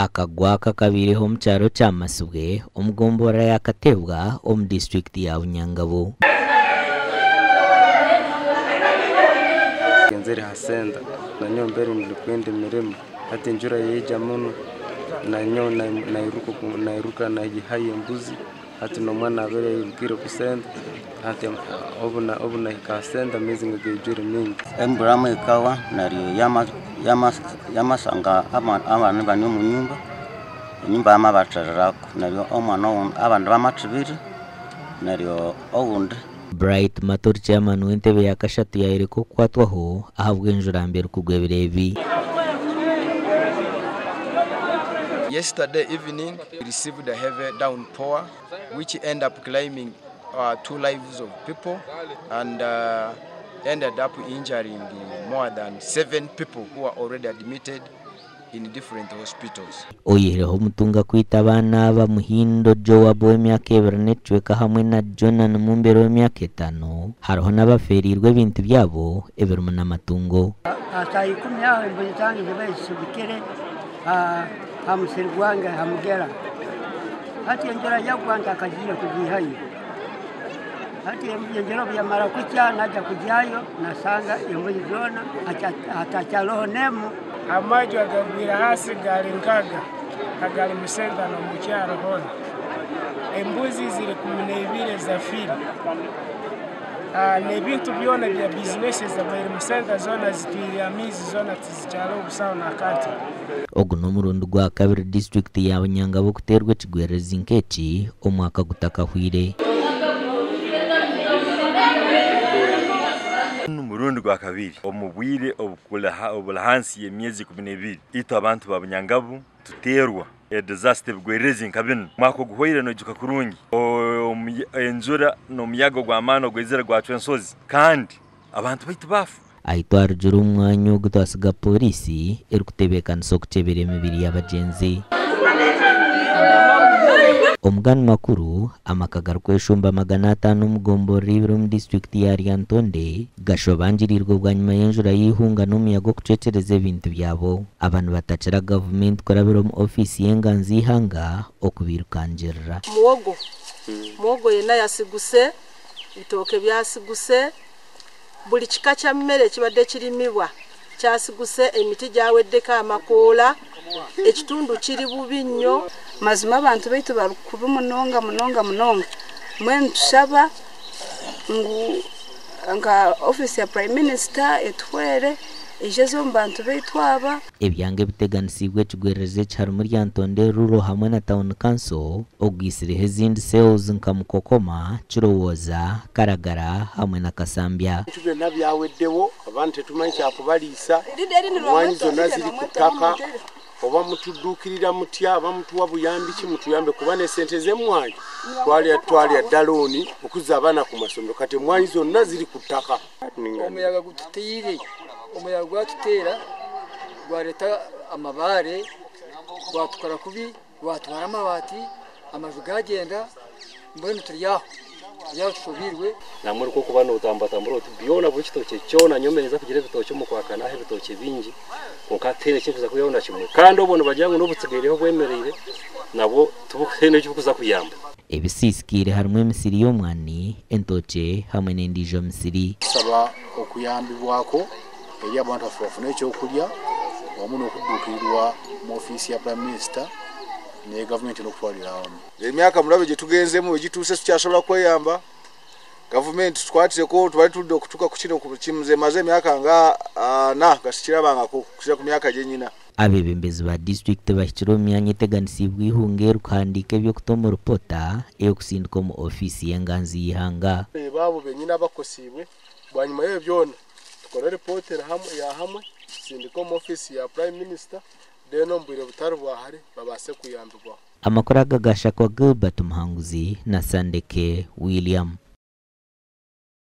Akagwa kakabaireho omu kyaro kya Masibwe omu gomborora ya Katebwa omu disiturikiti ya Bunyangabu. Nzire ha senta nanyowe mbere ndi kwenda emirimo hati enjura yaija muno nanyowe nairuka nagihayo embuzi hati n'omwana abaire airukire ku senta hati obu nahika ha senta amaizi nga gaijwire mingi. Embura ekawa naryo yamasanga abaana bari omu nyumba, enyumba yamabatererako neryo omwana owundi abandi bamathibire neryo owundi. Bright Matori chairman w'entebe ya kashatu yayereka okukwatwaho ahabw'enjura mbi erikugwa ebiro ebi. Yesterday evening we received a heavy downpour which ended up claiming 2 lives of people and ended up injuring more than 7 people who are already admitted in different hospitals. Oyihireho omutunga kwita abaana aba Muhindo Joab w'emyaka 2 hamwe na Jonan Mumbere w'emyaka 5 hariho n'abaferirwe ebintu byabo ebirimu n'amatungo. Saa 10 aho embuzi zange ziba zisibikire ha musiri gwange ha mugera. Hati enjura yagwa ntakagiire kugihayo. Hati enjura yamara kukya naja kujayo nasanga embuzi zoona hatakyaloho nemu. Amaju agagwira hasi gali nkaga agali musenta no mukyaro hona. Embuzi ziri 12 zafiri. N'ebintu byona bya bizinesi zabaire musenta zona zitwire amizi zona tizikyalo obusaho nakati. Ogu n'omurundi gwa kabiri disitulikiti ya Bunyangabu kuteerwa ekigwererezi nk'eki omwaka gutakahwire. Murundi gwa kabiri omu bwire obulahansi y'emyezi 12 itwe abantu ba Bunyangabu tuteerwa disaster bigwererezi nka binu. Mwaka oguhwaire noijuka kurungi enjura n'omuyaga gw'amaani ogwizire gwacwa ensozi kandi abantu baitu bafa. Aitwarugire omwanya ogu twasiga polisi erikutebeekanisa okukyebera emibiri y'abagyenzi. Omugani makuru amaka garikweshumba 500 omugomborora ibiri omu disitulikiti ya Lyantonde gashobangirirwe bwanyuma y'enjura y'eihunga n'omuyaga okucwekyereza ebintu byabo. Abantu batakira gavumenti kurabira omu ofiisi y'enganzi y'eihanga okubirukangirira. Muwogo yenna yasiguse, ebitooke byasiguse, buli kika kya mmere ekibadde kirimibwa kyasiguse, emiti gyaweddeko amakoola, ekitundu kiri bubi nnyo. Mazima abantu baitu barikubi munonga munonga munonga. Mbwenu tushaba ngu nka office ya Prime Minister etuhwere ijeze omu bantu baitu aba. Ebyanga ebiteganisiibwe ekigwererezi eki harimu Lyantonde Rural hamwe na Town Council ogwisireho ezindi cells nka Mukokoma, Kirowooza, Karagara hamwe na Kasambya. Ebintu byonna byaweddewo, abantu tetumanyi kyakubaliisa, emmwanyi zonna ziri ku ttaka. Oba mutudduukirira mutya, oba mutuwa buyambi ki, mutuyambe kuba n'essente z'emmwanyi twalya ddala okuzza abaana ku masomero, kati emmwanyi zonna ziri ku ttaka. Omuyaga gututeire, omuyaga gwatuteera gwareeta amabaare, gwatukora kubi, gwatwara amabaati, amaju gagenda, mbwenu turi aho tushobeirwe. Namwe orikuba notambatambura oti byona buri kitokye kyona nyomereza kugira ebitookye omu kwaka naho ebitookye bingi konka tihaine ekintu kwihaho na kimwe kandi obwo nibagira ngu n'obutsigaireho bwemereire nabwo tihaine ekirikuza kuyamba. Ebisiisikiire harimu emisiri y'omwani, entookye hamwe n'endiijo misiri. Tusaba okuyambibwako eri abantu baffe bafune ekyokurya wamu n'okudduukirirwa mu ofiisi ya Prime Minister ne gavumenti n'okutwalira awamu. Emyaka mulabe gye tugenzemu egituuse tukyasobola kweyamba. Gavumenti tukwatireko tubale tudde okutuuka ku kino kimuze maze emyaka nga 4 nga sikirabangako kukira ku myaka gye nnyina. Abeebembezi ba disitulikiti bahikire omu myanya eteganisiibwe eihunga erikuhandiika eby'okuta omu ripota ey'okusindika omu ofiisi y'enganzi y'eihanga. Baabo benyini abakosiibwe bwanyuma y'ebyo byona tukore ripoota ya hamwe tusindike omu ofiisi ya Prime Minister then omu bwire butari bwa hare babaase kuyambibwaho. Amakuru aga gashakwa Gilbert Muhanguzi na Sandeke William.